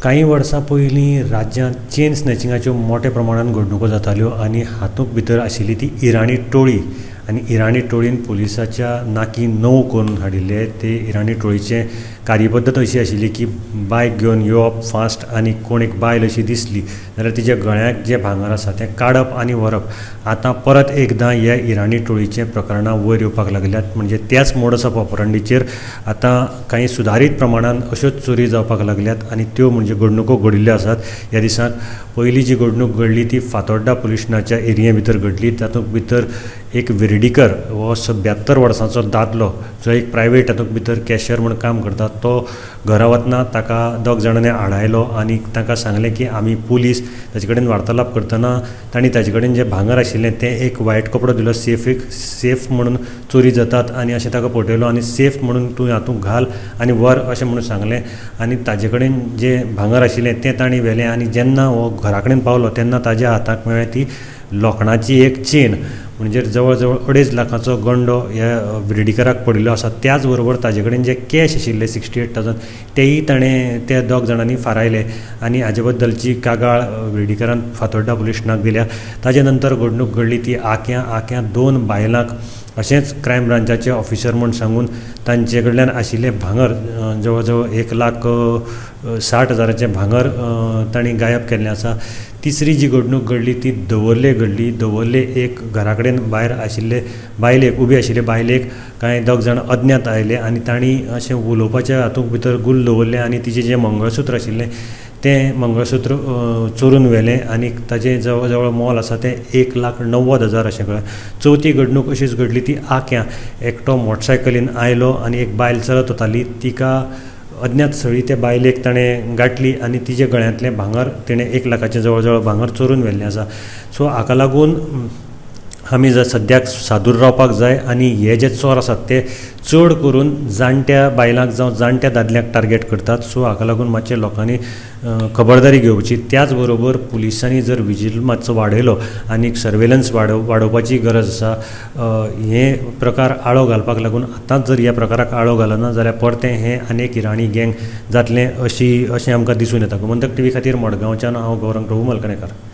कांय वर्सां पयलीं राज्यांत चेन स्नॅचिंगाच्यो मोट्या प्रमाणान घडणुको जाताल्यो आनी हातूंत भितर आशिल्ली ती इराणी टोळी आनी इराणी टोळयेन पुलिसाच्या नाकी णव करून हाडिल्ले. ते इराणी टोळयेचे कार्यपद्दत अशी आशिल्ली की बायक घेवन येवप फास्ट आनी कोण एक बायल अशी दिसली जाल्यार तिच्या गळ्याक जें भांगर आसा तें काडप आनी व्हरप. आतां परत एकदां ह्या इराणी टोळयेचीं प्रकरणां वयर येवपाक लागल्यात. म्हणजे त्याच मोडस ऑपरंडीचेर आतां कांय सुदारीत प्रमाणान अश्योच चोरी जावपाक लागल्यात आनी त्यो म्हणजे घडणुको घडिल्ल्यो आसात. ह्या दिसांक पयली जी घडणूक घडली ती फातोड्डा पुलीस स्टेशनाच्या एरिये भितर घडली. तातूंत भितर एक विर्डीकर हो 72 वर्सांचो दादलो जो एक प्रायवेट तातूंत भितर कॅशियर म्हूण काम करता, तो घरा वतना ताका दोग जाणांनी आडायलो आनी ताका सांगलें की आमी पुलीस. ताचे कडेन वार्तालाप करतना तांणी ताचे कडेन जें भांगर आशिल्लें तें एक वायट कपडो दिलो, सेफ म्हणून चोरी जातात आनी अशें ताका फटयलो आनी सेफ म्हणून तूं हातूंत घाल आनी व्हर अशें म्हणून सांगलें आनी ताजे कडेन जें भांगर आशिल्लें तें तांणी व्हेलें. आनी जेन्ना हो घरा कडेन पावलो तेन्ना ताज्या हाताक मेळ्ळें ती लोखणाची एक चेन, म्हणजे जवळ जवळ 2.5 लाखाचो गंडो ह्या विर्डीकराक पडिल्लो आसा. त्याच बरोबर ताजे कडेन जे कॅश आशिल्ले 68,000 तेय ताणें त्या दोग जाणांनी फारायले आनी हाजे बद्दलची कागाळ विर्डीकरान फातोड्डा पुलीस स्टेशनाक दिल्या. ताजे नंतर घडणूक घडली ती आक्यां 2 बायलांक अशेंच क्रायम ब्रांचाचे ऑफिसर म्हूण सांगून तांचे कडल्यान आशिल्लें भांगर जवळ जवळ 1,60,000 भांगर तांणी गायब केल्लें आसा. तिसरी जी घडणूक घडली ती दवर्ले घडली. दवर्ले एक घरा कडेन भायर आशिल्ले बायलेक, उबे आशिल्ले बायलेक कांय दोग जाण अज्ञात आयले आनी तांणी अशें उलोवपाच्या हातूंत भितर गुल दवरलें आनी तिचें जें मंगळसूत्र आशिल्लें तें मंगळसूत्र चोरून व्हेलें आनी ताजें जवळ जवळ मोल आसा तें 1,90,000 अशें कळ्ळें. चवथी घडणूक अशीच घडली ती आक्यां एकटो मोटरसायकलीन आयलो आनी एक बायल चलत वताली, तिका अज्ञात स्थळी त्या बायलेक ताणें गांठली आनी तिच्या गळ्यांतलें भांगर तिणें 1 लाखाचें जवळ जवळ भांगर चोरून व्हेल्लें आसा. सो हाका लागून आमी जर सद्याक सादूर रावपाक जाय आनी हे जे चोर आसात ते चड करून जाणट्या बायलांक जावं जाणट्या दादल्यांक टार्गेट करतात. सो हाका लागून मातशें लोकांनी खबरदारी घेवची. त्याच बरोबर पुलिसांनी जर विजील मातसो वाडयलो आनी सर्वेलन्स वाडोवपाची गरज आसा. हे प्रकार आळो घालपाक लागून आतांच जर ह्या प्रकाराक आळो घालना जाल्यार परतें हें आनी एक इराणी गँग जातलें अशें आमकां दिसून येता. गोमंतक टीव्ही खातीर मडगांवच्यान हांव गौरंग प्रभू मलकणेकार.